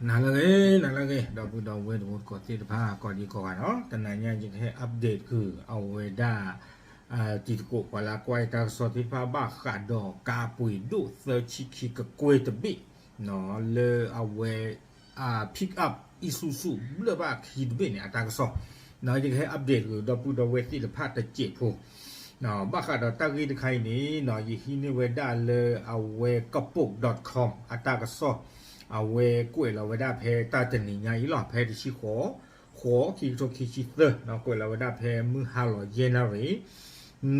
နၤလၢအဂ့ၤ နၤလၢအဂ့ၤ ဒီပုၢ်ဒီဝဲၢ်တံၤသကိးသ့ၣ်တဖၣ် ကိးဒံကိးဂၤနီၤ, တနၤညါယကဟဲ update ဃုာ် အဝဲဒၣ် တံၤသကိးပှၤလၢကွၢ်တၢ်ကစီၣ်သ့ၣ်တဖၣ် ဘၣ်ဃးဒီးကါပှ့ၤဒိၣ်သၢဆံခံကကွဲၢ်တဘ့ၣ် လၢအဝဲ pick up Isuzu ဘျၢၣ်ဘၣ်ခံတဘ့ၣ်န့ၣ် အတၢ်ကစီၣ် ယကဟဲ update ဃုာ် ဒီပုၢ်ဒီဝဲၢ်သ့ၣ်တဖၣ်တစဲးဖိ ဘၣ်ဃးဒီးတၢ်ဂ့ၢ်တခါအံၤန့ၣ် ယဟံးန့ၢ်ဝဲဒၣ်လၢအဝဲ ကပိာ် dot com အတၢ်ကစီၣ် အဝဲကွဲးလီၤဝဲဒၣ်ဖဲတၢ်တနံၤညါအံၤလီၤ ဖဲတဆံဃိး ဃိး ခံကထိခံဆံသၢ ကွဲးလီၤဝဲဒၣ်ဖဲမုၢ်ဟါလီၤယဲၢ်နၣ်ရံၣ်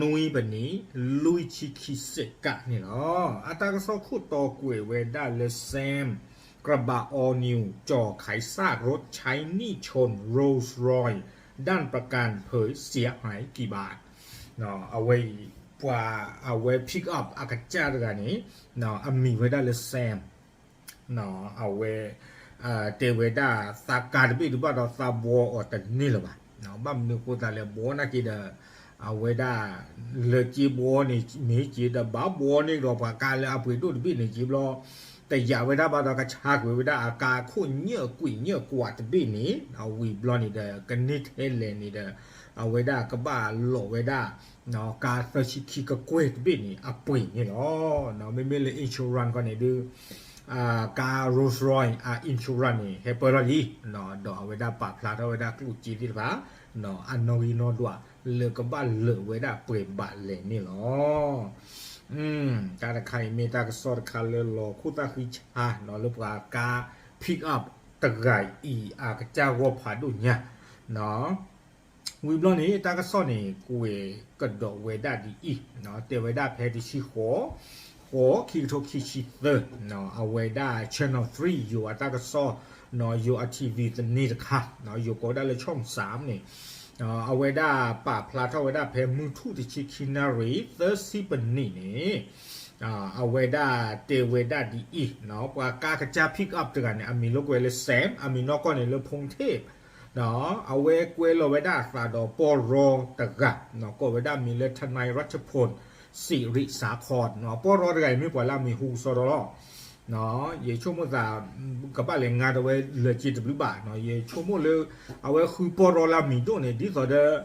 နွံပနံး လွံၢ်ဆံခံစဲးကးန့ၣ်လီၤ. အတၢ်ကစီၣ်ခိၣ်တီကွဲးဝဲဒၣ်လၢ Sam กระบะ all new จ่อขายซากรถใช้หนี้ชน Rolls Royce ด้านประกันเผยเสียหายกี่บาท အဝဲအံၤ ပှၤအဝဲ pick up အကစၢ်တဂၤန့ၣ် အမံၤဝဲဒၣ်လၢ Sam အဝဲ တဲဝဲဒၣ်သးကါတဘ့ၣ်ဒုးဘၣ်ဒီးသးဘှီအီၤတန့ၢ်လၢၤဘၣ်. ဘၣ်မနုၤအဃိသတးလဲၣ် ဘှီနာ်က့ဒီး အဝဲဒၣ် လၢက့ဘှီန့ၣ်မ့ၢ်က့ဒီး ဘၣ်ဘှီန့ၢ်ကဒီးပှၤကါလၢအပှ့ၤဒိၣ်တဘ့ၣ်န့ၣ်က့ဘျီ တယာ်ဝဲဒၣ်ဘၣ်ဒီးကဆါကွံာ်ဝဲဒၣ်အကါခိၣ်ညၢၣ်ကွံာ်ညၢၣ်ကွးတဘ့ၣ်န့ၣ် ဝံၤဘျီန့ၣ်ဒီး ကန့ၢ်ထဲလဲၣ်န့ၣ်ဒီး အဝဲဒၣ်ကဘၣ်လိးဝဲဒၣ် ကါသၢဆံခံကကွဲၢ်တဘ့ၣ်န့ၣ် အပှ့ၤန့ၣ်လီၤ. မ့မ့ၢ်လၢ insurance ခီန့ၣ်ဒုး ကါ Rolls Royce အ insurance န့ၣ် ဟဲပၢၢ်ထီၣ်လံ ဒီးအဝဲဒၣ်ပာ်ဖျါထီၣ်ဝဲဒၣ်ကျိၣ်စ့သ့ၣ်တဖၣ် အနီၣ်ဂံၢ်နီၣ်ဒွး လၢကဘၣ်လၢာ်ဝဲဒၣ်ပှဲၤဘးလဲၣ်န့ၣ်လီၤ. တၢ်တခါအံၤမ့ၢ်တၢ်ကစီၣ်တခါလၢလီၤခိၣ်သၣ်ဃံဆါ လၢပှၤကါ pick up တဂၤအံၤအကစၢ်ဂီၢ်ဖးဒိၣ်ညါ ဝံၤဘျီန့ၣ် တၢ်ကစီၣ်န့ၣ် ကွဲးကဒီးဝဲဒၣ်ဒ်အံၤ တဲဝဲဒၣ်ဖဲတဆံဃိး ဃိး ခံကထိခံဆံသၢ အဝဲဒၣ် Channel three ယိၤအတၢ်ကစီၣ် ယိၤအ TV သန့ၤတခါ ယိၤကိးဝဲဒၣ်လၢ ช่องสาม န့ၣ် အဝဲဒၣ်ပာ်ဖျါထီၣ်ဝဲဒၣ်ဖဲမုၢ်ထူၣ်တဆံခံနၣ်ရံၣ် သၢဆံပနံးန့ၣ် အဝဲဒၣ်တဲဝဲဒၣ်ဒ်အံၤ ပှၤကါကစၢ် pick up တဂၤန့ၣ် အမံၤလၢကွဲးလၢ Sam အမံၤနီၢ်ကီၢ်န့ၣ်လၢ ဖူထ့း အဝဲကွဲလီၤဝဲဒၣ်အသးဒီးပီၢ်ရီတဂၤ ကိးဝဲဒၣ်မံၤလၢ ทนายรัชพล สิริสาคร ပီၢ်ရီတဂၤအံၤမ့ၢ်ပှၤလၢအမံၤဟူကစီဒီလီၤ. ယဆိကမိၣ်သး ကဘၣ်လဲၤငါဒီးဝဲလၢာ်စ့တဘျုးဘၣ် ယဆိကမိၣ်လၢ အဝဲဃုပီၢ်ရီလၢအမံၤဒိၣ်န့ၣ် ဒ်သိးဒီး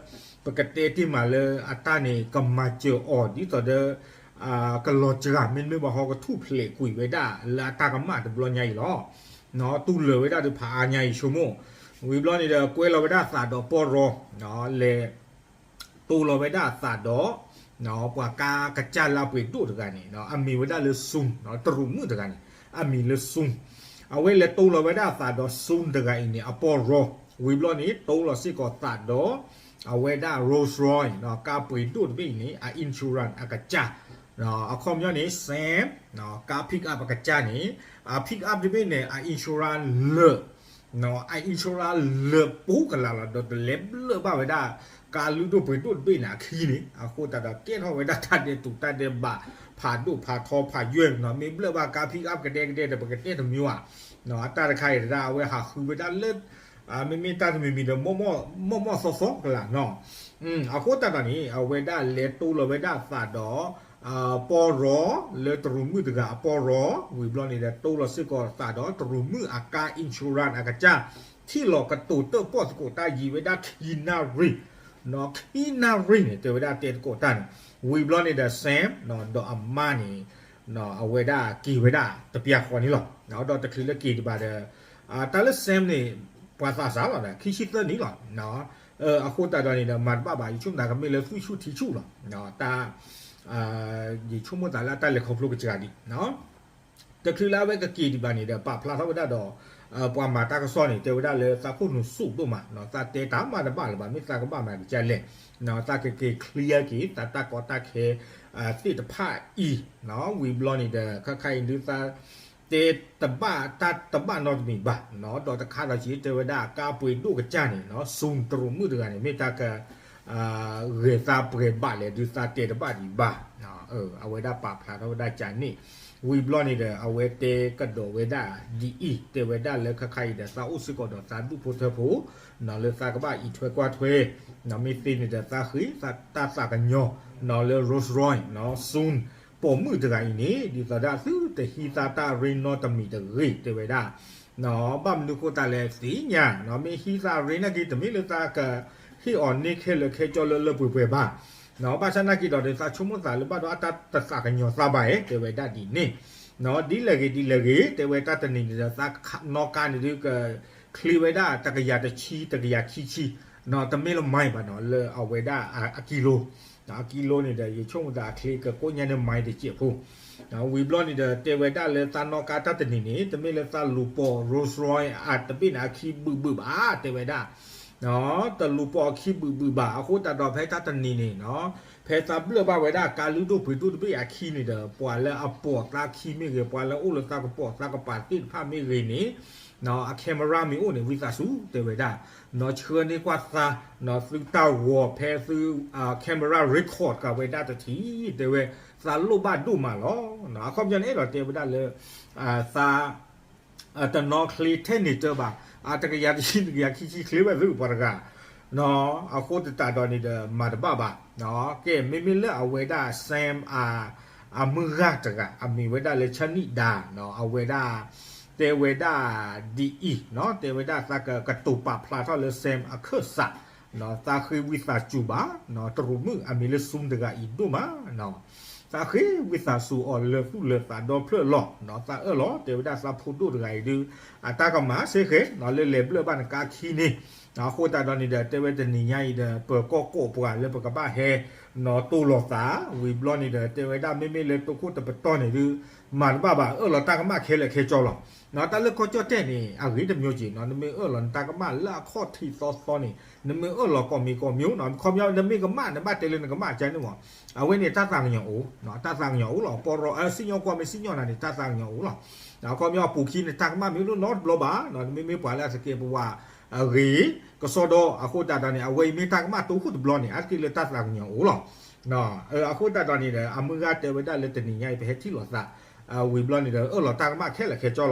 ပကတဲတ့ၢ်မးလၢအတၢ်န့ၣ် ကမၤစၢၤအီၤ ဒ်သိးဒီး ကလီၤစှၤ မ့တမ့ၢ်ဘၣ်ဟီကထူၣ်ဖျဲးကွံာ်ဝဲဒၣ်လၢအတၢ်ကမၣ်တဘျီညါအံၤလီၤ. တူၢ်လၢာ်ဝဲဒၣ်ဒီးဖးအါညါအံၤဆိကမိၣ် ဝံၤဘျီန့ၣ်ဒီး ကွဲလီၤဝဲဒၣ်သးဒီးပီၢ်ရီ လဲၤ တိလီၤဝဲဒၣ်သးဒီး ပှၤကါကစၢ်လၢအပှ့ၤဒိၣ်တဂၤန့ၣ် အမံၤဝဲဒၣ်လၢ Sun တရူးမုၣ်တဂၤန့ၣ် အမံၤလၢ Sun အဝဲလဲၤတိလီၤဝဲဒၣ်သးဒီး Sun တဂၤအံၤန့ၣ် အပီၢ်ရီ ဝံၤဘျီန့ၣ် တိလီၤစ့ၢ်ကီးသးဒီး အဝဲဒၣ် Rolls Royce ကါပှ့ၤဒိၣ်တဘ့ၣ်အံၤန့ၣ် အ insurance အကစၢ် အခီပညီန့ၣ် Sam ကါ pick up အကစၢ်န့ၣ် အ pick up တဘ့ၣ်န့ၣ် အ insurance လၢာ် အ insurance လၢာ်ပူၤကလာ်လီၤ ဒီးတလဲၤဘျၢၣ်ဘၣ်ဝဲဒၣ် ကါလုၢ်ဒိၣ်ပှ့ၤဒိၣ်တဘ့ၣ်န့ၣ်အခံန့ၣ် အဃိသတးဒီးကဲထီၣ်ဝဲဒၣ်တၢ်ဒဲးတူးတၢ်ဒဲးဘး ဖးဒိၣ်ဖးထီဖးယွဲၢ် မ့ၢ်ဘျၢၣ်ဘၣ်ကါ pick up ကဒဲကဒဲဒီး ပကတဲတမံၤဧါ အတၢ်တခါအံၤဒၣ် အဝဲဟးဃုဝဲဒၣ်လၢ မ့မ့ၢ်တၢ်တမံၤမံၤဒီး မီၢ်မီၢ်သီသီကလာ်နီၤ အဃိသတးဒီးန့ၣ် အဝဲဒၣ်လဲၤတိလီၤဝဲဒၣ်သးဒီး ပီၢ်ရီ လၢတရူးမုၣ်တဂၤအပီၢ်ရီ ဝံၤဘျီန့ၣ်ဒီး တိလီၤစ့ၢ်ကီးသးဒီးတရူးမုၣ်အကါ insurance အကစၢ် ထံၣ်လီၤကတိၤတၢၣ်ပီၣ်သကိးတၢ်ယံၤဝဲဒၣ်ခံနၣ်ရံၣ် ခံနၣ်ရံၣ်န့ၣ် တဲဝဲဒၣ်တဲသကိးတၢ်န့ၣ် ဝံၤဘျီန့ၣ်ဒီး Sam ဒီးအမါန့ၣ် အဝဲဒၣ်က့ၤဝဲဒၣ်တပျၢ်ဃီန့ၣ်လီၤ. ဒီးတချုးလၢက့ၤဒံးဘၣ်ဒီး တၢ်လၢ Sam န့ၣ် ပှၤသးစၢ်လီၤဒီး ခံဆံသၢနံၣ်လီၤ. အဃိသတးဒီးန့ၣ်ဒီး မၤတဘၣ်ဘၣ် ယဆိကမိၣ်သးကမ့ၢ်လၢသွံၣ်ဆူၣ်ထံဆူၣ်လီၤ. တၢ် ယဆိကမိၣ်သးလၢအတၢ်လဲၤခီဖျိကစှၤဒံး တချုးလၢအဝဲကက့ၤဒံးဘၣ်န့ၣ်ဒီး ပာ်ဖျါထီၣ်ဝဲဒၣ်ဒီး ပှၤမၤတၢ်ကစီၣ်န့ၣ် တဲဝဲဒၣ်လၢသးခိၣ်နူာ်စူၣ်ဒိၣ်မး သးတဲတၢ်မၤတဘၣ်လၢၤဘၣ် မ့ၢ်သးကဘၣ်မၤကစၢ်လဲၣ် သးကက့ၤ clear က့ၤ သးတၢ်ကီတၢ်ခဲ သ့ၣ်တဖၣ်အံၤ ဝံၤဘျီန့ၣ်ဒီး ခါခါအံၤဒုးသး တဲတဘၣ်တၢ်တဘၣ်နီတမံၤဘၣ် ဒီးတခါဒီးက့ၤတဲဝဲဒၣ် ကါပှ့ၤဒိၣ်ကစၢ်န့ၣ် Sun တရူးမုၣ်တဂၤန့ၣ် မ့ၢ်တၢ်က ဂဲၤသးပှဲၤဘၣ်လဲၣ် ဒုးသးတဲတဘၣ်ဒံးဘၣ် အဝဲဒၣ်ပာ်ဖျါထီၣ်ဝဲဒၣ်ကန့ၣ် ဝံၤဘျီန့ၣ်ဒီး အဝဲတဲကဒီးဝဲဒၣ်ဒ်အံၤ တဲဝဲဒၣ်လၢခါခါအံၤဒီး သးအိၣ်စ့ၢ်ကီးဒီးသးဒူၣ်ဖိထၢဖိ လၢသးကဘၣ်အံးထွဲကွၢ်ထွဲ မ့ၢ်သ့န့ၣ်ဒီးသးဃ့တၢ်သးကညီၤ လၢ Rolls Royce Sun ပိာ်မုၣ်တဂၤအံၤန့ၣ် ဒ်သိးဒၣ်သုတဟံးသးတၢ်ရ့နီတမံၤတဂ့ၤ တဲဝဲဒၣ် ဘၣ်မနုၤဃိသးလဲၣ်သ့ၣ်ညါ, မ့ၢ်ဟံးသးရ့နာ်က့ တမ့ၢ်လၢသးကဟ့ၣ်အီၤန့ၢ်ခဲလၢာ်ခဲဆ့လၢလၢပှဲၤပှဲၤဘၣ်. ဘၣ်ဆၣ်နာ်က့ဒီး သးဆိကမိၣ်သးလၢဘၣ်ဒီးအတၢ်တသးကညီၤသးဘၣ်ဧါ တဲဝဲဒၣ်ဒ်န့ၣ်. ဒ်လဲၣ်ဂ့ၤဒ်လဲၣ်ဂ့ၤ တဲဝဲတၢ်တနံၤန့ၣ်ဒီး သးနီၣ်ကါန့ၣ်ဒုးကချ့ဝဲဒၣ်တကယၤတဆံ တကယၤခံဆံ, တမ့ၢ်လၢ mile ဘၣ်နီၤ လၢအဝဲဒၣ်အကံလိ, အကံလိန့ၣ်ဒီး ယဆိကမိၣ်သးအချ့ကကိးညါန့ၣ် mile တစဲးဖိ ဝံၤဘျီန့ၣ်ဒီး တဲဝဲဒၣ်လၢသးနီၣ်ကါတၢ်တနံၤန့ၣ် တမ့ၢ်လၢသးလူၤပိာ် Rolls Royce အတဘ့ၣ်န့ၣ် အခံဘုးဘုးဘၣ် တဲဝဲဒၣ်, တလူၤပိာ်အခံဘုးဘုးဘၣ်. အဃိသတးဒီး ဖဲတၢ်တနံၤန့ၣ်နီၤ ဖဲသးဘျၢၣ်ဘၣ်ဝဲဒၣ်ကါလုၢ်ဒိၣ်ပှ့ၤဒိၣ်တဘ့ၣ်အခံန့ၣ်ဒီး ပှၤလၢအပိာ်သးခံမ့ၢ်ဂ့ၤ ပှၤလၢအိၣ်လၢသးကပိာ်သးကပၤသ့ၣ်တဖၣ်မ့ၢ်ဂ့ၤန့ၣ် အ camera မ့ၢ်အိၣ်န့ၣ် ဝံသးစူၤ တဲဝဲဒၣ်, နီၤဆှၢန့ၢ်ကွၢ်သး, နီၤသုတၢ်ဂီၤဖဲသု camera record ကၤဝဲဒၣ်တထံၣ် တဲဝဲ, သးလိၣ်ဘၣ်ဒိၣ်မးလီၤ. အခီပညီန့ၣ်ဒီးတဲဝဲဒၣ်လၢ သး တနီၣ်ချ့ထဲန့ၣ်တၢ်ဘၣ်, အတကယၤတဆံ တကယၤခံဆံချ့ဝဲသုပှၤတဂၤ, အဃိသတးဒီးန့ၣ်ဒီး မၤတဘၣ်ဘၣ်. ကဲ မ့မ့ၢ်လၢအဝဲဒၣ် Sam အမုၢ်ဂၤတဂၤ အမံၤဝဲဒၣ်လၢ Chanique Da အဝဲဒၣ် တဲဝဲဒၣ်ဒ်အံၤ, တဲဝဲဒၣ်သးကကတိၤပာ်ဖျါထီၣ်လၢ Sam အခၢၣ်စး သးဃ့ဝံသးစူၤဘၣ် တရူးမုၣ်အမံၤလၢ Sung တဂၤအံၤဒိၣ်မး, သးဃ့ဝံသးစူၤအီၤလၢသူၣ်လၢသးဒီဖျၢၣ်လီၤ. သးအၢၣ်လီၤ တဲဝဲဒၣ်သးဖိဒိၣ်တဂၤအံၤဒုး အတၢ်ကမၤစ့ၢ်ကီး လၢလဲၤဘျၢၣ်ဘၣ်နကါခံန့ၣ်, အဃိသတးဒီးန့ၣ်ဒီး တဲဝဲတနံၤညါအံၤဒီး ပၢၤကီၢ်ကိးပှၤလၢပကဘၣ်ဟဲ နီၤတိၢ်လီၤသး, ဝံၤဘျီန့ၣ်ဒီး တဲဝဲဒၣ်မ့မ့ၢ်လၢတိခိၣ်တပတီၢ်န့ၣ်ဒုး မၤတဘၣ်ဘၣ် အၢၣ်လီၤတၢ်ကမၣ်ခဲလၢာ်ခဲဆ့လီၤ. တၢ်လၢကီၢ်ကၠီၣ်တဲၣ်န့ၣ် အဂ့ၤတမျိုးက့ၤနီၤ နမ့ၢ်အၢၣ်လီၤနတၢ်ကမၣ်လၢအခီၣ်ထံးသီသီန့ၣ် နမ့ၢ်အၢၣ်လီၤကိးမံၤကိးမံၤနီၤ ခီပညီနမ့ၢ်ကမၣ်နဘၣ်တဲလၢနကမၣ်ကန့ၣ်မး, အဝဲန့ၣ်တၢ်သးကညီၤအိၣ်, တၢ်သးကညီၤအိၣ်လီၤ. ပီၢ်ရီ စံၣ်ညီၣ်ကွီၢ်မ့ၢ်စံၣ်ညီၣ်နၤန့ၣ် တၢ်သးကညီၤအိၣ်လီၤ. ခီပညီအပူၤခံနတၢ်ကမၣ်မ့ၢ်လိၣ်နီတဘျီဘၣ်, နမ့မ့ၢ်ပှၤလၢအသကဲးပဝးအဂ့ၤ ကစီဒီ အဃိသတးဒီးန့ၣ် အဝဲအံၤမ့ၢ်တၢ်ကမၣ်တိခိၣ်တဘျီန့ၣ် အါတက့ၢ်လၢတၢ်သးကညီၤအိၣ်လီၤ. အဃိသတးဒီးန့ၣ်ဒီး အမုၢ်ဂၤတဲဝဲဒၣ်လၢတနံၤညါအံၤ ပဟဲထံၣ်လိာ်သး, ဝံၤဘျီန့ၣ်ဒီး အၢၣ်လီၤတၢ်ကမၣ်ခဲလၢာ်ခဲဆ့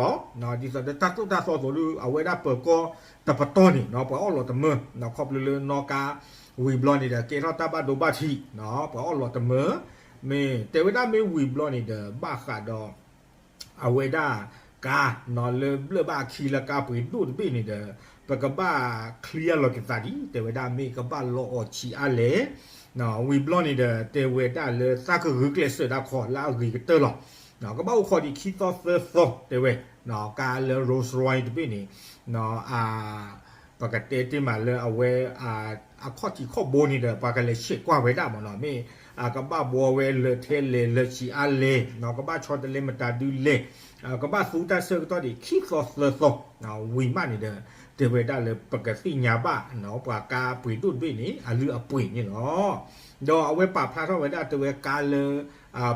လီၤ. ဒ်သိးဒီးတၢ်သိၣ်တၢ်သီအသိးဒီး အဝဲဒၣ်ပၢၤကီၢ်တပတီၢ်န့ၣ် ပှၤအီၣ်လီၤတမၢ ခီဖျိလၢနီၣ်ကါ ဝံၤဘျီန့ၣ်ဒီး ကဲထီၣ်တၢ်ဘၣ်ဒိဘၣ်ထံး ပှၤအီၣ်လီၤတမၢ, မ့ၢ်တဲဝဲဒၣ်မ့ၢ်ဝံၤဘျီန့ၣ်ဒီး ဘၣ်ဃးဒီး အဝဲဒၣ်ကါ လၢဘျၢၣ်ဘၣ်အခံလၢကါပှ့ၤဒိၣ်တဘ့ၣ်န့ၣ်ဒီး ပကဘၣ် clear လီၤက့ၤသးဒ် တဲဝဲဒၣ်မ့ၢ်ကဘၣ်လီအီၤဆံးအါလဲၣ်, ဝံၤဘျီန့ၣ်ဒီး တဲဝဲဒၣ်လၢသးကဂုာ်ကျဲးစၢးဒၣ်ခီလၢအဂ့ၤကတၢၢ်လီၤ. ကဘၣ်အိၣ်ခိးဒံးခံသီသၢသီ တဲဝဲ, ကါလၢ Rolls Royce တဘ့ၣ်န့ၣ် ပကတဲတ့ၢ်မးလၢအဝဲ အခီၣ်ထံးခီၣ်ဘိန့ၣ်ဒီး ပှၤကလဲၤဆဲးကွၢ်ဝဲဒၣ်မးနီၤ မ့ၢ်ကဘၣ်ဘှီဝဲလၢာ်ထဲလဲၣ် လၢာ်ဆံးအါလဲၣ်, ကဘၣ်ဆီတလဲမတၤဒုလဲၣ်, ကဘၣ်သူတၢ်ဆၢကတီၢ်ဒံးခံသီသၢသီ, ဝံၤမးန့ၣ်ဒီး တဲဝဲဒၣ်လၢပကသ့ၣ်ညါဘၣ် ပှၤကါပှ့ၤဒိၣ်တဘ့ၣ်န့ၣ် အလုၢ်အပှ့ၤန့ၣ်လီၤ. ဒီးအဝဲပာ်ဖျါထီၣ်ဝဲဒၣ်တဲဝဲကါလၢ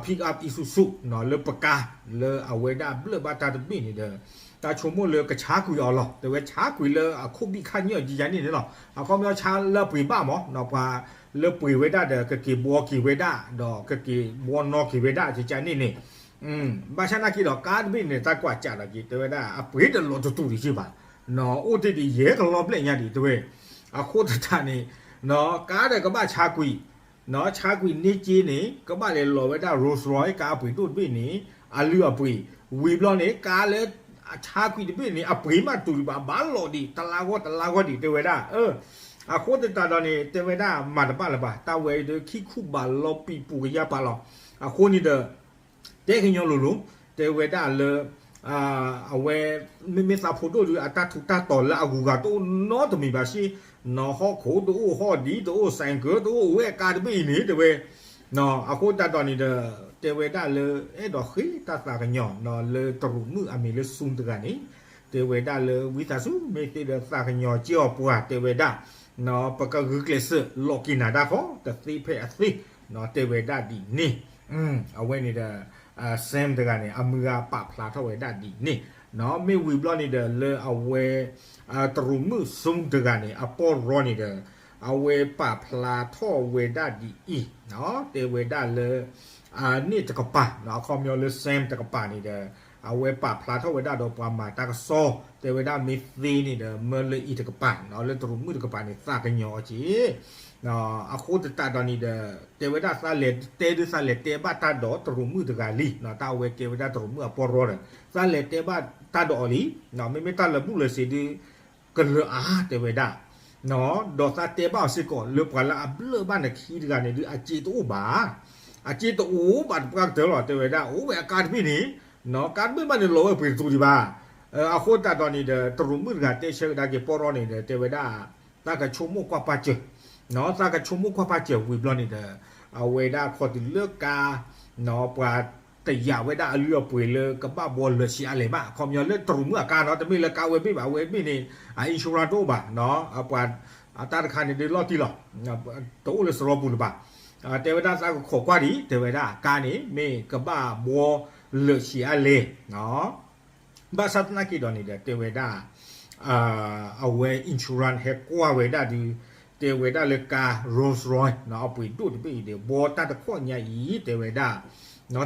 pick up Isuzu လၢပကါ လၢအဝဲဒၣ်ဘျၢၣ်ဘၣ်တၢ်တဘ့ၣ်န့ၣ်ဒီး တၢ်ဆိကမိၣ်လၢကဆါကွံာ်အီၤလီၤ. တဲဝဲဆါကွံာ်လၢအခိၣ်ဘံၣ်ခါညၢၣ်ယံယါန့ၣ်န့ၣ်လီၤ. အခီပညီဆါလၢအပှ့ၤဘၣ်မး ပှၤလၢပှ့ၤဝဲဒၣ်ဒီး ကက့ၤဘှီက့ၤဝဲဒၣ် ဒီးကက့ၤဘှီနီၣ်က့ၤဝဲဒၣ် ယကန့ၣ်န့ၣ်, ဘၣ်ဆၣ်နာ်က့ဒီး ကါတဘ့ၣ်န့ၣ် တၢ်ကွၢ်စးဒီးက့ၤ တဲဝဲဒၣ် အပှ့ၤတလီၤတတူာ်ဒံးက့ဘၣ်, အိၣ်တ့ၢ်ဒံးယဲၢ်ကလီဘျဲၣ်ညါဒံး တဲဝဲ, အဃိသတးန့ၣ် ကါဒီးကဘၣ်ဆါကွံာ် ဆါကွံာ်န့ၢ်က့န့ၣ် ကဘၣ်လဲၤလီၤဝဲဒၣ် Rolls Royce ကါအပှ့ၤဒိၣ်တဘ့ၣ်န့ၣ် အလုၢ်အပှ့ၤ, ဝံၤဘျီန့ၣ် ကါလၢဆါကွံာ်တဘ့ၣ်န့ၣ် အပှ့ၤမးတူာ်ဒံးဘၣ် ဘၣ်လီၤဒံး တလါဂီၢ်တလါဂီၢ်ဒံး တဲဝဲဒၣ်, အဃိသတးဒီးန့ၣ် တဲဝဲဒၣ်မၤတဘၣ်လၢၤဘၣ် တၢ်ဝဲအံၤဒီး ခံခူၣ်ဘၣ်လီၤပံာ်ပူၤကယါပာ်လီၤ. အဃိန့ၣ်ဒီး တဲကညီလိၤလိၤ တဲဝဲဒၣ်လၢ အဝဲ မ့မ့ၢ်သးဖိဒိၣ်ဒုး အတၢ်ထူးတၢ်တီၤလၢအဂုၤအဂၤတအိၣ်နီတမံၤဘၣ်စ့ၢ်, နီၢ်ဟီၣ်ခိၣ်တအိၣ် ဟီၣ်ဒံတအိၣ် စဲးကၢတအိၣ် ဝဲကါတဘ့ၣ်အံၤန့ၣ် တဲဝဲ, အဃိသတးဒီးန့ၣ်ဒီး တဲဝဲဒၣ်လၢ အဲၣ်ဒိးဃ့တၢ်သးကညီၤ လၢတရူးမုၣ်အမံၤလၢ Sung တဂၤန့ၣ် တဲဝဲဒၣ်လၢ ဝံသးစူၤ မ့ၢ်သ့ဒီးသးကညီၤက့ၤအီၤပှၤ တဲဝဲဒၣ် ပကဂုာ်ကျဲးစၢးလီၤက့ၤနၤဒၣ်ဃီ တသ့ဖဲအသ့ တဲဝဲဒၣ်ဒ်န့ၣ်, အဝဲန့ၣ်ဒီး Sam တဂၤန့ၣ် အမုၢ်ဂၤပာ်ဖျါထီၣ်ဝဲဒၣ်ဒ်န့ၣ်, မ့ၢ်ဝံၤဘျီန့ၣ်ဒီး လၢအဝဲ တရူးမုၣ် Sung တဂၤန့ၣ် အပီၢ်ရီန့ၣ်ဒီး အဝဲပာ်ဖျါထီၣ်ဝဲဒၣ်ဒ်အံၤ, တဲဝဲဒၣ်လၢ အန့ၣ်တကပၤ အခီပညီလၢ Sam တကပၤန့ၣ်ဒီး အဝဲပာ်ဖျါထီၣ်ဝဲဒၣ်ဒီးပှၤမၤတၢ်ကစီၣ် တဲဝဲဒၣ်မ့ၢ်သ့န့ၣ်ဒီး မၢလၢအံၤတကပၤ လၢတရူးမုၣ်တကပၤန့ၣ် သးကညီၤအီၤက့ၤ အဃိသတးဒီးန့ၣ်ဒီး တဲဝဲဒၣ်သးလဲၤတဲဒုးသးလဲၤတဲဘၣ်တၢ်ဒီးတရူးမုၣ်တဂၤလံ, တၢ်အဝဲကဲဝဲဒၣ်တရူးမုၣ်အပီၢ်ရီဒီး သးလဲၤတဲဘၣ် တၢ်ဒိးအီၤလံ, မ့မ့ၢ်တၢ်လၢာ်ဘူၣ်လၢာ်စ့ၤဒုး ကလၢာ်အါတဲဝဲဒၣ်, ဒီးသးတဲဘၣ်အီၤစ့ၢ်ကီး လၢပှၤလၢအဘျၢၣ်ဘၣ်နခံတဂၤန့ၣ်ဒုး အစ့တအိၣ်ဘၣ်, အစ့တအိၣ်ဘၣ်တပှၢ်ကတၢၢ်လီၤ တဲဝဲဒၣ်, အိၣ်ဝဲအကါတဘ့ၣ်န့ၣ်, ကါတဘ့ၣ်ဘၣ်န့ၣ် လီၤဝဲပှ့ၤတတူၤဒံးဘၣ်. အဃိသတးဒီးန့ၣ်ဒီး တရူးမုၣ်တဂၤတဲဆၢကဒါက့ၤပီၢ်ရီန့ၣ်ဒီး တဲဝဲဒၣ်, သးကဆိကမိၣ်ကွၢ်ပာ်စၢၤ, သးကဆိကမိၣ်ကွၢ်ပာ်စၢၤဝံၤဘျီန့ၣ်ဒီး အဝဲဒၣ်ခီတုၤလၢကါ ပှၤတယာ်ဝဲဒၣ်အလုၢ်အပှ့ၤလၢကဘၣ်ဘှီလၢာ်ဆံးအါလဲၣ်ဘၣ်, အခီပညီလၢတရူးမုၣ်အကါနီၤ, တမ့ၢ်လၢကါဝဲဘ့ၣ်ဘၣ်, အဝဲဘ့ၣ်န့ၣ် အ insurance တအိၣ်ဘၣ်, ပှၤ အတၢ်တခါန့ၣ်ဒုးလီၤတံၢ်လီၤ, တအိၣ်လၢစရီပူၤလၢၤဘၣ်. တဲဝဲဒၣ်သးကခိးကွၢ်ဒံး, တဲဝဲဒၣ်ကါန့ၣ် မ့ၢ်ကဘၣ်ဘှီလၢာ်ဆံးအါလဲၣ် ဘၣ်ဆၣ်သနာ်က့ဒီးန့ၣ်ဒီး တဲဝဲဒၣ် အဝဲ insurance ဟဲကွၢ်ဝဲဒၣ်ဒုး, တဲဝဲဒၣ်လၢကါ Rolls Royce အပှ့ၤဒိၣ်တဘ့ၣ်အံၤဒီး ဘှီတၢ်တခီညါအံၤ တဲဝဲဒၣ်,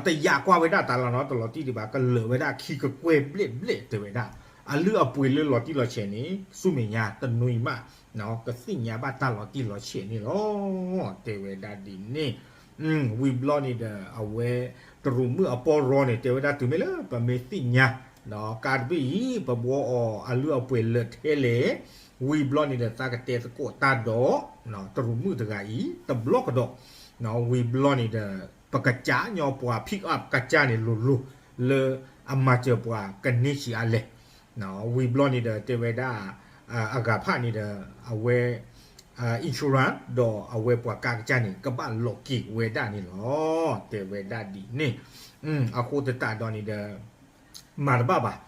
တယာ်ကွၢ်ဝဲဒၣ်တၢ်လီၤနီၤ, တလီၤတံၢ်ဒံးဘၣ်, ကလၢာ်ဝဲဒၣ်ခံကကွဲၢ်ဘျဲၣ်ဘျဲၣ် တဲဝဲဒၣ်, အလုၢ်အပှ့ၤလၢလီၤတံၢ်လီၤဆဲးန့ၣ် ဆူမဲာ်ညါတနွံမး ကသ့ၣ်ညါဘၣ်တၢ်လီၤတံၢ်လီၤဆဲးန့ၣ်လီၤ, တဲဝဲဒၣ်ဒ်န့ၣ်. ဝံၤဘျီန့ၣ်ဒီး အဝဲတရူးမုၣ်အပီၢ်ရီန့ၣ် တဲဝဲဒၣ်တုၤမ့ၢ်လၢပမ့ၢ်သ့ၣ်ညါ ကါတဘ့ၣ်အံၤ ပဘှီအီၤအလုၢ်အပှ့ၤလၢာ်ထဲလဲၣ်, ဝံၤဘျီန့ၣ်ဒီး သးကတဲသကိးတၢ်ဒီး တရူးမုၣ်တဂၤအံၤ တဘျီကဒီး, ဝံၤဘျီန့ၣ်ဒီး ပကစၢ်ညီပှၤ pick up ကစၢ်န့ၣ်လိၤလိၤ လၢအမၤစၢၤပှၤကန့ၢ်ဆံးအါလဲၣ်. ဝံၤဘျီန့ၣ်ဒီး တဲဝဲဒၣ် အဂၤဖၣ်န့ၣ်ဒီး အဝဲ insurance ဒီးအဝဲပှၤကါကစၢ်န့ၣ် ကဘၣ်လီၤက့ၤဝဲဒၣ်န့ၣ်လီၤ, တဲဝဲဒၣ်ဒ်န့ၣ်. အဃိသတးဒီးန့ၣ်ဒီး မၤတဘၣ်ဘၣ်,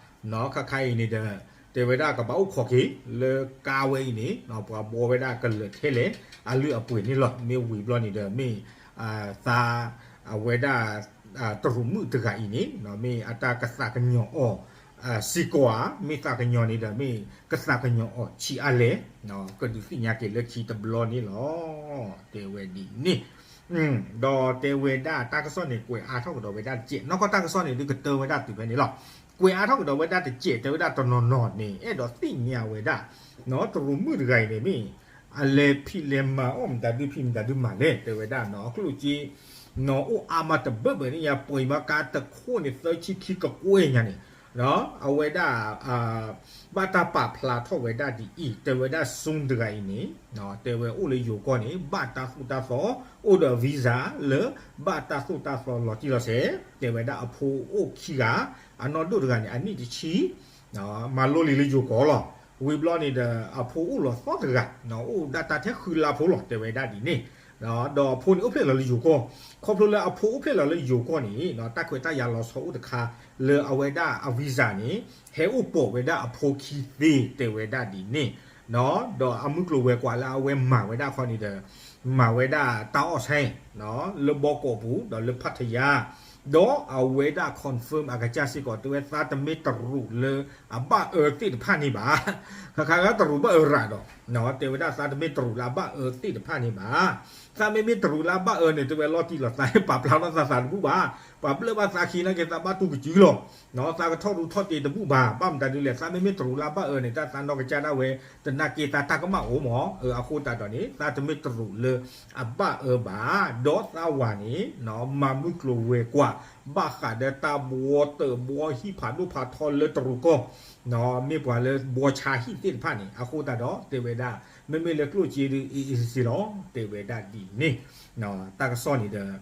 ခါခါအံၤန့ၣ်ဒီး တဲဝဲဒၣ်ကဘၣ်အိၣ်ခိးက့ၤ လၢကါဝဲအံၤန့ၣ် ပှၤဘှီဝဲဒၣ်ကလၢာ်ထဲလဲၣ် အလုၢ်အပှ့ၤန့ၣ်လီၤ. မ့ၢ်ဝံၤဘျီန့ၣ်ဒီး မ့ၢ် သး အဝဲဒၣ် တရူးမုၣ်တဂၤအံၤန့ၣ် မ့ၢ်အတၢ်ကသးကညီၤအီၤ စ့ၢ်ကီးဧါ, မ့ၢ်သးကညီၤန့ၣ်ဒီး မ့ၢ်ကသးကညီၤအီၤဆံးအါလဲၣ်, ကဒုးသ့ၣ်ညါက့ၤလၢခံတဘျီန့ၣ်လီၤ, တဲဝဲဒ်န့ၣ်. ဒီးတဲဝဲဒၣ်တၢ်ကစီၣ်န့ၣ် ကွဲးအါထီၣ်ကဒီးဝဲဒၣ်တစဲး, နီၢ်ကီၢ်တၢ်ကစီၣ်န့ၣ် ဒုးကတၢၢ်ဝဲဒၣ်တုၤဖဲန့ၣ်လီၤ. ကွဲးအါထီၣ်ကဒီးဝဲဒၣ်တစဲး တဲဝဲဒၣ်တနီၤနီၤန့ၣ် အဲၣ်ဒိးသ့ၣ်ညါဝဲဒၣ် တရူးမုၣ်တဂၤအံၤန့ၣ် မ့ၢ်အလဲၤဖံးလဲၤမၤအီၣ်မတၤဒုးဖံးမတၤဒုးမၤလဲၣ် တဲဝဲဒၣ်နီၤ, ကျိၣ်စ့ နီၤ အိၣ်အါမးတဘၢၣ်ဘၢၣ်န့ၣ်ညါ ပှ့ၤမးကါတခိၣ်န့ၣ် သၢဆံခံကကွဲၢ်ညါန့ၣ်, အဝဲဒၣ် ဘၣ်တၢ်ပာ်ဖျါထီၣ်ဝဲဒၣ်ဒ်အံၤ, တဲဝဲဒၣ် Sun တဂၤအံၤန့ၣ် တဲဝဲအိၣ်လၢယိၤကီၢ်န့ၣ် ဘၣ်တၢ်သိၣ်တၢ်သီ, အိၣ်ဒီး visa လၢ ဘၣ်တၢ်သိၣ်တၢ်သီလီၤတံၢ်လီၤဆဲး, တဲဝဲဒၣ်အဖိအိၣ်ခံဂၤ, အနီၢ်ဒိၣ်တဂၤန့ၣ် အနံၣ်တဆံ မၤလိလံာ်လၢယိၤကီၢ်လီၤ. ဝံၤဘျီန့ၣ်ဒီး အဖိအိၣ်လီၤသီတဂၤ, အိၣ်ဒၣ်တၢ်ထဲဃုလါဖိလီၤ တဲဝဲဒၣ်ဒ်န့ၣ်, ဒီးအဖိန့ၣ်အိၣ်ဖျဲၣ်လီၤလၢယိၤကီၢ်, ခီဖျိလၢအဖိအိၣ်ဖျဲၣ်လီၤလၢယိၤကီၢ်န့ၣ် တၢ်ခွဲးတၢ်ယာ်လီၤဆီအိၣ်တခါ လၢအဝဲဒၣ်အ visa န့ၣ် ဟဲအိၣ်ပိာ်ဝဲဒၣ်အဖိခံသ့ တဲဝဲဒၣ်ဒ်န့ၣ်, ဒီးအမုၢ်ကျိၤဝဲၤကွာ်လၢအဝဲမၤဝဲဒၣ်ခီန့ၣ်ဒီး မၤဝဲဒၣ်တၢ်အီၣ်ဆဲ လၢဘီကီးပူၤ ဒီးလၢဖးထယါ, ဒီးအဝဲဒၣ် confirm အကစၢ်စ့ၢ်ကီး တဲဝဲသးတမ့ၢ်တရူးလၢအဘၣ်အၢသ့ၣ်တဖၣ်န့ၣ်ဘၣ်, ခါခါလၢတရူးဘၣ်အၢရၤဒီး တဲဝဲဒၣ်သးတမ့ၢ်တရူးလၢအဘၣ်အၢသ့ၣ်တဖၣ်န့ၣ်ဘၣ်, သးမ့မ့ၢ်တရူးလၢအဘၣ်အၢန့ၣ် တဲဝဲလီၤတံၢ်လီၤဆဲး ပာ်ဖျါထီၣ်သးသးတဘူၣ်ဘၣ်, ပှၤဘျၢၣ်ဘၣ်သးခံနာ်က့ သးဘၣ်တူၢ်ကစုလီၤ, သးကထီၣ်ရူးထီၣ်တ့ၤတဘူၣ်ဘၣ်, ဘၣ်မတၤဒ်လဲၣ် သးမ့မ့ၢ်တရူးလၢအဘၣ်အၢန့ၣ် တၢ်သးနီၢ်ကစၢ်ဒၣ်ဝဲ တနာ်က့သးတၢ်ကမၣ်အိၣ်မး, အဃိသတးဒီးန့ၣ် သးတမ့ၢ်တရူးလၢအဘၣ်အၢဘၣ်, ဒီးသးဝၤန့ၣ် မၤမုၢ်ကျိၤဝဲၤကွာ် ဘၣ်ဃးဒီးတၢ်ဘှီတၢ်ဘှီဟံၣ်ဖးဒိၣ်ဖးထီလၢတရူးကီၢ်, မ့ၢ်ပှၤလၢဘှီဆါဟံၣ်သ့ၣ်တဖၣ်န့ၣ် အဃိသတးဒီး တဲဝဲဒၣ် မ့မ့ၢ်လၢကျိၣ်စ့ဒုး အ့ၣ်အ့ၣ်စ့စ့လီၤ တဲဝဲဒၣ်ဒ်န့ၣ်, တၢ်ကစီၣ်န့ၣ်ဒီး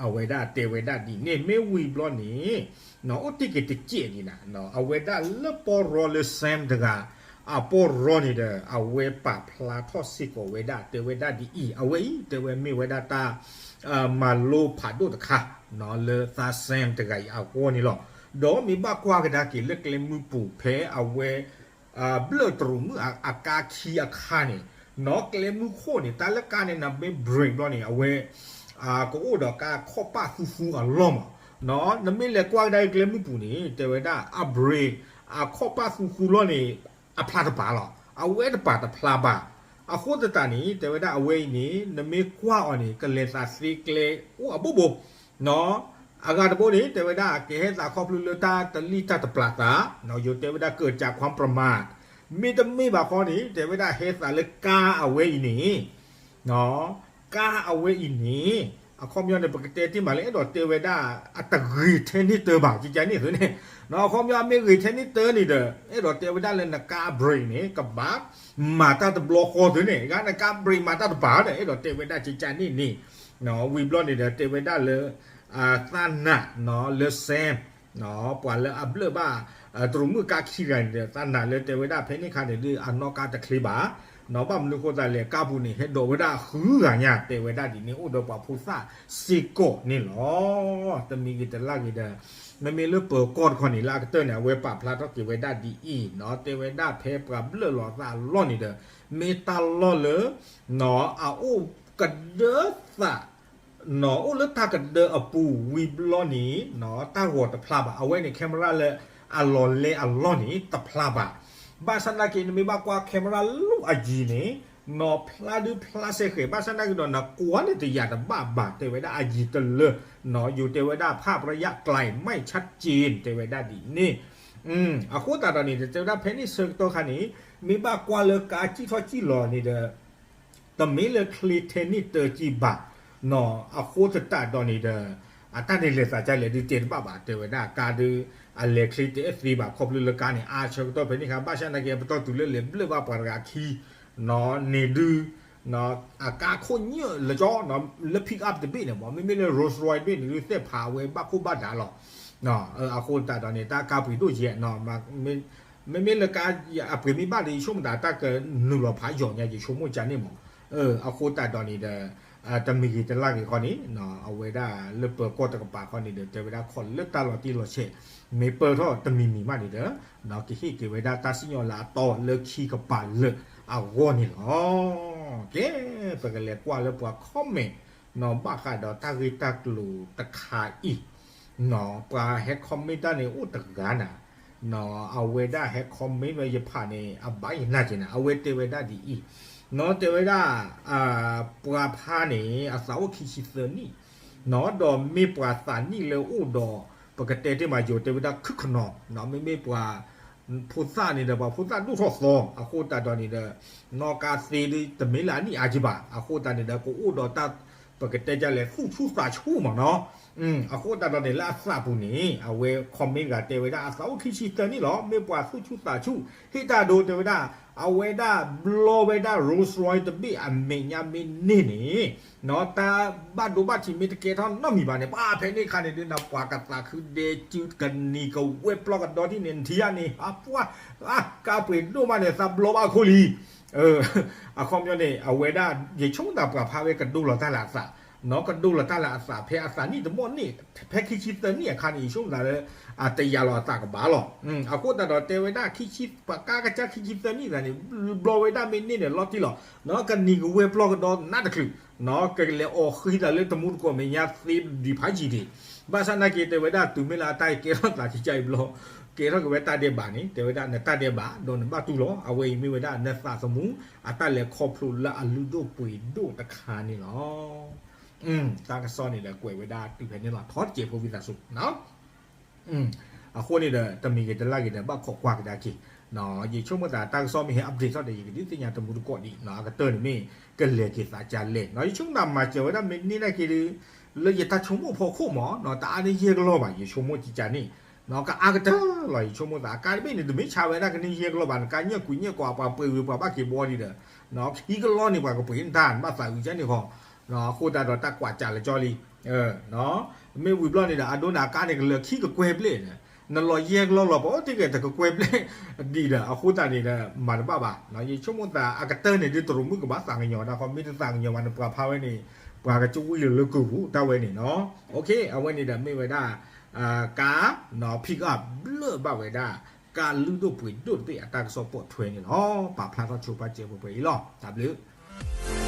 အဝဲဒၣ်တဲဝဲဒၣ်ဒ်န့ၣ် မ့ၢ်ဝံၤဘျီန့ၣ် အိၣ်တ့ၢ်က့ၤတစဲးဒံးနၤ, အဝဲဒၣ်လၢပီၢ်ရီလၢ Sam တဂၤ အပီၢ်ရီန့ၣ်ဒီး အဝဲပာ်ဖျါထီၣ်စ့ၢ်ကီးဝဲဒၣ် တဲဝဲဒၣ်ဒ်အံၤ, အဝဲအံၤ တဲဝဲမ့ၢ်ဝဲဒၣ်တၢ် မၤလိဖးဒိၣ်တခါ လၢသး Sam တဂၤအံၤအဂီၢ်န့ၣ်လီၤ. ဒီးမ့ၢ်ဘၣ်ကွၢ်ကဒါက့ၤလၢကျဲမုၢ်ပူၤဖဲအဝဲ ဘျၢၣ်တရူးမုၣ်အကါခံအခါန့ၣ် နီၢ် ကျဲမုၢ်ခိၣ်န့ၣ် တၢ်လၢကါန့ၣ် နမ့ၢ် brake ဘျီန့ၣ် အဝဲ ကအိၣ်ဒီးကါခီၣ်ပၣ်သူသူအလီၢ်မး, နမ့ၢ်လဲၤကွၢ်ကဒါက့ၤကျဲမုၢ်ပူၤန့ၣ် တဲဝဲဒၣ် အ brake အခီၣ်ပၣ်သူသူလီၢ်န့ၣ် အဖျါတပာ်လီၤ, အဝဲတပာ်တဖျါဘၣ်. အဃိသတးန့ၣ် တဲဝဲဒၣ်အဝဲအံၤန့ၣ် နမ့ၢ်ကွၢ်အီၤန့ၣ် ကလဲၤသးသ့ကျဲအိၣ်အဘိဘိ အဂၤတဘိန့ၣ် တဲဝဲဒၣ် ကဟဲသးခီဖျိလၢတၢ်တလံၣ်တၢ်တပျၢ်သး, ယိၤတဲဝဲဒၣ် เกิดจากความประมาท, မ့တမ့ၢ်ဘၣ်ဃီန့ၣ် တဲဝဲဒၣ်ဟဲသးလၢကါအဝဲအံၤန့ၣ်, ကါအဝဲအံၤန့ၣ် အခီပညီန့ၣ် ပကတဲတ့ၢ်မးလၢ အဲၣ်ဒိးတဲဝဲဒၣ် အတဂ့ၤထဲန့ၣ်တၢ်ဘၣ် ကကန့ၣ်သုန့ၣ်, အခီပညီအမ့ၢ်ဂ့ၤထဲန့ၣ်တၢ်န့ၣ်ဒီး အဲၣ်ဒိးတဲဝဲဒၣ်လၢနကါ brake န့ၣ် ကဘၣ်မၤတၢ်တဘျီဃီသုန့ၣ်, ဂၤနကါ brake မၤတၢ်တပၤဒီး အဲၣ်ဒိးတဲဝဲဒၣ် ကကန့ၣ်န့ၣ်, ဝံၤဘျီန့ၣ်ဒီး တဲဝဲဒၣ်လၢ သးနာ်လၢ Sam ပှၤလၢအဘျၢၣ်ဘၣ် တရူးမုၣ်ကါခံဂၤန့ၣ်ဒီး သးနာ်လၢတဲဝဲဒၣ်ဖဲန့ၣ်ခါန့ၣ်ဒီး အနီၣ်ကါတချ့ဘၣ်, ဘၣ်မနုၤဃိသးလဲၣ် ကါပူၤန့ၣ် ဟဲဒိးဝဲဒၣ်ဃုဂၤညါ တဲဝဲဒၣ်ဒ်န့ၣ် အိၣ်ဒီးပှၤဖိသၣ်စ့ၢ်ကီးန့ၣ်လီၤ. တမံၤဂ့ၤတလၢ်ဂ့ၤဒီး မ့မ့ၢ်လၢပၢၤကီၢ်တခီန့ၣ် လၢအကတၢၢ်န့ၣ် အဝဲပာ်ဖျါထီၣ်က့ၤဝဲဒၣ်ဒ်အံၤနီၤ, တဲဝဲဒၣ်ဖဲပှၤဘျၢၣ်လီၤသးအလီၢ်န့ၣ်ဒီး မ့ၢ်တၢ်လီၢ်လၢ အအိၣ်ကဒၢသး နီၤ အိၣ်လၢတၢ်ကဒၢအပူၤဝံၤဘျီန့ၣ် တၢ်ဂီၤတဖျါဘၣ်. အဝဲန့ၣ် camera လၢအလီၤလဲအလီၢ်န့ၣ် တဖျါဘၣ်. ဘၣ်ဆၣ်သနာ်က့ နမ့ၢ်ဘၣ်ကွၢ် camera လၢအယံၤန့ၣ် နီၤဖျါဒုဖျါစဲဃဲၤ ဘၣ်ဆၣ်သနာ်က့ဒီး နကွၢ်န့ၣ်တယာ်တဘၣ်ဘၣ် တဲဝဲဒၣ်အယံၤတလၢ နီၤ ယိၤတဲဝဲဒၣ် ภาพระยะไกลไม่ชัดเจน တဲဝဲဒၣ်ဒ်န့ၣ် အဃိသတးဒီးန့ၣ် တဲဝဲဒၣ်ဖဲန့ၣ်ဆၢကတီၢ်ခါန့ၣ် မ့ၢ်ဘၣ်ကွၢ်လၢကါစံၣ်ထီၣ်စံၣ်လီၤန့ၣ်ဒီး တမ့ၢ်လၢချ့ထဲန့ၣ်တၢ်ကံဘၣ်, နီၤ အဃိသတးဒီးန့ၣ်ဒီး အတၢ်န့ၣ်လဲၤသးဒ်လဲၣ်ဒုးတဲတဘၣ်ဘၣ် တဲဝဲဒၣ်ကါဒုး အလဲၤချ့တအဲၣ်သ့ဘၣ် ခီဖျိလၢကါန့ၣ် အါဆၢကတီၢ်ဖဲန့ၣ်ခါ ဘၣ်ဆၣ်သနာ်က့ ပတီၢ်တုၤလၢလဲၤဘျၢၣ်ဘၣ်ပှၤတဂၤခံ နီၤ န့ၣ်ဒုး အကါခိၣ်ညၢၣ်လၢကၠီ လၢ pick up တဘ့ၣ်န့ၣ်မ့ၢ် မ့မ့ၢ်လၢ Rolls Royce တဘ့ၣ်န့ၣ်ဒုး သ့ၣ်ဖးအဝဲဘၣ်ခိၣ်ဘၣ်ဒါလီၤ. အဃိသတးဒီးန့ၣ် တၢ်ကါပှ့ၤဒိၣ်ယဲၢ် မ့မ့ၢ်လၢကါအပှ့ၤမ့ၢ်ဘၣ်ဒီး ယဆိကမိၣ်သးတၢ်ကနုာ်လီၤဖးယိာ်ညါ ယဆိကမိၣ်ကန့ၣ်မ့ၢ် အဃိသတးဒီးန့ၣ်ဒီး တမံၤဂ့ၤတလၢ်ဂ့ၤဃီန့ၣ် အဝဲဒၣ်လၢပၢၤကီၢ်တကပၤဃီန့ၣ်ဒီး တဲဝဲဒၣ်ခီၣ်လၢတၢ်လီၤတံၢ်လီၤဆဲး မ့ၢ်ပၢၢ်ထီၣ်တမံၤမံၤမးန့ၣ်ဒီး ကဟ့ၣ်က့ၤဝဲဒၣ်တၢ်စံၣ်ညီၣ်လၢအတီလၢခံကပၤလၢအဂီၢ်န့ၣ်လီၤ. ကဲ ပကလဲၤကွၢ်လၢပှၤ comment နီၤဘၣ်ဃးဒီးတၢ်ဂ့ၢ်တၢ်ကျိၤတခါအံၤ နီၤ ပှၤဟဲ comment တၢ်န့ၣ်အိၣ်တဂၤနၤ နီၤ အဝဲဒၣ်ဟဲ comment ဝဲယဖးန့ၣ် အဘၣ်ယနၢ်က့ၤနၤ အဝဲတဲဝဲဒၣ်ဒ်အံၤ နီၤ တဲဝဲဒၣ် ပှၤဖါန့ၣ် အသးအိၣ်ခံဆံသၢနံၣ် နီၤ ဒီးမ့ၢ်ပှၤသးနံၣ်လၢအိၣ်ဒီး ပကတဲတ့ၢ်မးယိၤ တဲဝဲဒၣ်ခုၣ်ခနီၤ နီၤ မ့မ့ၢ်ပှၤ ဖိသၣ်န့ၣ်ဒီး ပှၤဖိသၣ်ဒိၣ်ထီၣ်သီ အဃိသတးဒီးန့ၣ်ဒီး နီၢ်ကါသ့ဒ်တမ့ၢ်လၢအနံၣ်အါက့ၤဘၣ် အဃိသတးန့ၣ်ဒီး ကအိၣ်ဒီးတၢ် ပကတဲဒ်လဲၣ် သူၣ်ဆူၣ်သးဆူၣ်မးနီၤ အဃိသတးဒီးန့ၣ် လၢအသးပူၤန့ၣ် အဝဲ comment ဂၤတဲဝဲဒၣ် အသးအိၣ်ခံဆံသၢနံၣ်လီၤ မ့ၢ်ပှၤသူၣ်ဆူၣ်သးဆူၣ် ဟ့ၣ်တၢ်ဒိတဲဝဲဒၣ် အဝဲဒၣ်ဘျီဝဲဒၣ် Rolls Royce တဘ့ၣ်အမဲာ်ညါမ့ၢ်န့ၢ်န့ၣ် နီၤ တၢ်ဘၣ်ဒိဘၣ်ထံးမ့ၢ်တကဲထီၣ်နီတမံၤဘၣ်န့ၣ် ပှၤဖဲန့ၣ်အခါန့ၣ်ဒုး နပှၤကသးခုဒဲကၠူကနံၤကဝဲၢ်ပျီၢ်ကဒီဒ်န့ၣ် နထံၣ်ဧါန့ၣ် အပှၢ် အါ ကါပှ့ၤဒိၣ်မးန့ၣ် သးဘျီဘၣ်အခိၣ်လံ အခီပညီန့ၣ် အဝဲဒၣ် ယဆိကမိၣ်သးပှၤဖါဝဲကဒိလီၤတၢ်လၢအသး နီၤ ကဒိလီၤတၢ်လၢအသး ဖဲအသးနံၣ်တဘီၣ်န့ၣ် ဖဲခံဆံသၢနံၣ်အခါန့ၣ် ယဆိကမိၣ်သးလၢ အတယာ်လီၤအသးကဘၣ်လီၤ. အဃိသတးဒီးတဲဝဲဒၣ်ခံဆံ ပှၤကါကစၢ်ခံဆံသၢနံၣ်သးန့ၣ် ဘျီဝဲဒၣ်မ့ၢ်န့ၢ်န့ၣ်လီၤတံၢ်လီၤ နီၤ ကနံၤကဝဲၢ်ပျီၢ်ကဒီနးတချုး နီၤ ကလဲၤအီၣ်ဃံသးလၢတမူတကိးမဲာ်ညါသ့ဒံးဖးယံာ်ဒံး ဘၣ်ဆၣ်သနာ်က့တဲဝဲဒၣ်တုၤမ့ၢ်လၢအတၢ်ကဲထီၣ်သး ကစၢ်အံၤဘျီ ကဲထီၣ်က့ၤဝဲတၢ်ဒဲးဘးန့ၣ် တဲဝဲဒၣ်နတၢ်ဒဲးဘး ဒီးနဘၣ်တူၢ်လီၤ အဝဲအံၤမ့ၢ်ဝဲဒၣ်နသးသမူ အတၢ်လဲၤခီဖျိလၢအလုၢ်ဒိၣ်ပှ့ၤဒိၣ်တခါန့ၣ်လီၤ. တၢ်ကစီၣ်န့ၣ်ဒီးကွဲးဝဲဒၣ်တုၤဖဲန့ၣ်လီၤ ထီၣ်တစဲးဖိဝံသးစူၤ အဃိန့ၣ်ဒီး တမံၤဂ့ၤတလၢ်ဂ့ၤဒီး ဘၣ်ခိးကွၢ်ကဒါက့ၤ ယဆိကမိၣ်သးတၢ်ကစီၣ်မ့ၢ်ဟဲ update ထီၣ်ဒီး ယကဒုးသ့ၣ်ညါတမူတကိးဒံး အကတၢၢ်န့ၣ်မ့ၢ် ကလဲၤက့ၤသးကလဲၣ် ယဆိကမိၣ်သးမၤစၢၤဝဲဒၣ်မ့ၢ်န့ၢ်နာ်က့ၤဒီး လၢယတၢ်ဆိကမိၣ်ဖီခိၣ်မး တအါန့ၢ်ယဲၢ်ကလီၢ်ဘၣ် ယဆိကမိၣ်ကကန့ၣ် ကအါကတၢၢ်လီၤ ယဆိကမိၣ်သး အကါတဘ့ၣ်န့ၣ် တမ့ၢ်ဆါဝဲဒၣ်ကန့ၢ်ယဲၢ်ကလီၢ်ဘၣ် နကါညၢၣ်ကွံာ်ညၢၣ်ကွီး ပှၤပှ့ၤဝံၤပှၤဘၣ်က့ၤဘှီဒံးဒီး ခံကလီၢ်န့ၣ် ပှၤကပှ့ၤနတၢ် နဘၣ်သးအုးကန့ၣ်ဃီ အဃိသတးဒီးတၢ်ကွၢ်စးလၢကၠီလံ မ့ၢ်ဝံၤဘျီန့ၣ်ဒီး အဒိန့ၣ် အကါန့ၣ် ကလၢာ်ခံကကွဲၢ်ဘျဲၣ်န့ၣ် နလီၤယဲၢ်ကလီၢ်လီၤ ပအိၣ်တ့ၢ်က့ၤတကကွဲၢ်ဘျဲၣ်ဒံးဒီး အဃိသတးန့ၣ်ဒီး မၤတဘၣ်ဘၣ် ယဆိကမိၣ်သး အကတၢၢ်န့ၣ်ဒုး တရူးမုၣ်ကဘၣ်သးကညီၤတၢ်ဃီ မ့ၢ်တသးကညီၤဘၣ်န့ၣ် ပှၤဖါဝဲန့ၣ် ပှၤကစူဝံၤလၢလၢကုာ်ပူၤ တၢ်ဝဲန့ၣ်နီၤ အဝဲန့ၣ်ဒီးမ့ၢ်ဝဲဒၣ် ကါ pick up ဘျၢၣ်ဘၣ်ဝဲဒၣ် ကါလုၢ်ဒိၣ်ပှ့ၤဒိၣ်တဘ့ၣ်အတၢ်ကစီၣ်ပိာ်ထွဲန့ၣ်လီၤ ပာ်ဖျါထီၣ်ဆိပာ်စၢၤပှဲၤပှဲၤအံၤလီၤ တၢ်ဘျုး